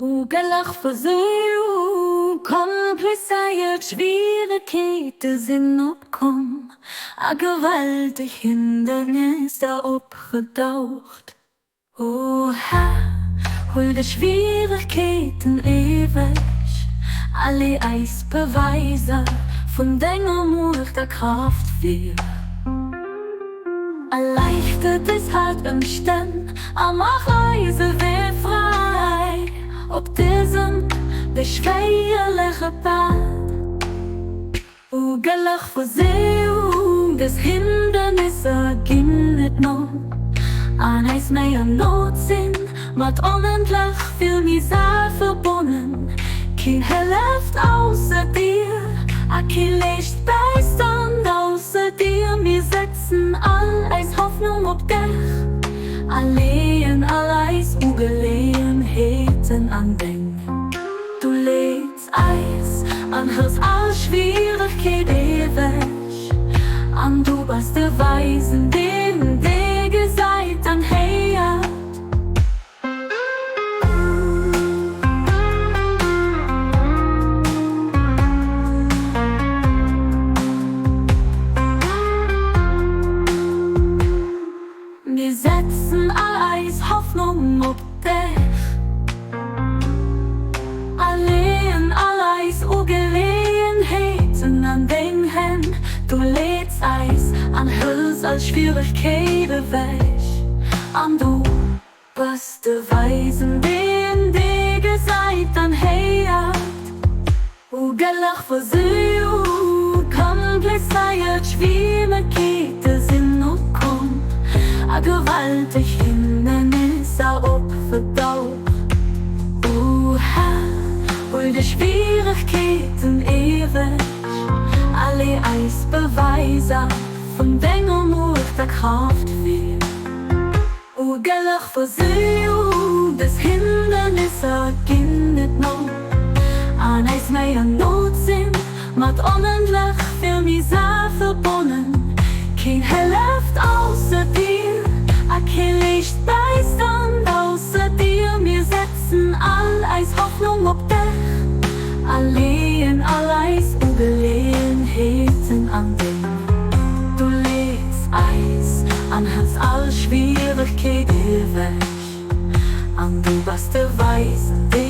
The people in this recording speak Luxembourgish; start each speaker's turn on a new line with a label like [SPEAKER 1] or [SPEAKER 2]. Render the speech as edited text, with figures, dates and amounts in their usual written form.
[SPEAKER 1] Ugelach versuch, komplizéiert Schwieregkeete sinn opkomm, a gewalteg Hindernisser opgedaucht. O Här, huel de Schwieregkeeten ewech, a lee eis Beweiser vun denger Muecht a Kraaft vir. Erleichter dës haart Ëmstänn a maach eise Wee fräi op dësem beschwéierleche Pad. O gëlleg Verseeung, dës Hindernisser ginn net no an eis méi an Not sinn mat onendlech vill Misär verbonnen. Keen hëlleft ausser dir a kee leescht Bäistand ausser dir. Mir setzen all eis Hoffnung op dech a leeën all eis Ugeleeënheeten an deng. Du leeds eis an hëls all Schwieregkeet ewech an du bass de Weisen deen dee gesäit an héiert. Mir setzen all eis Hoffnung op dech a leeën all eis Ugeleeënheeten an deng Hänn. Du leeds eis an hëls all Schwieregkeet ewech an du bass de Weisen, deen dee gesäit an héiert. O gëlleg Versuch, komplizéiert Schwieregkeete sinn opkomm a gewalteg Hindernisser opgedaucht. O Här, huel de Schwieregkeeten ewech a lee eis Beweiser vun denger Muecht a Kraaft vir. O gëlleg Versuch, dës Hindernisser ginn net no an eis méi an Not sinn mat onendlech vill Misär verbonnen. Keen hëlleft ausser dir a kee leescht Bäistand ausser dir. Mir setzen all eis Hoffnung op dech a leeën all eis Ugeleeënheeten an deng. Du leeds eis an hëls all Schwieregkeet ewech an du bass de Weisen, deen.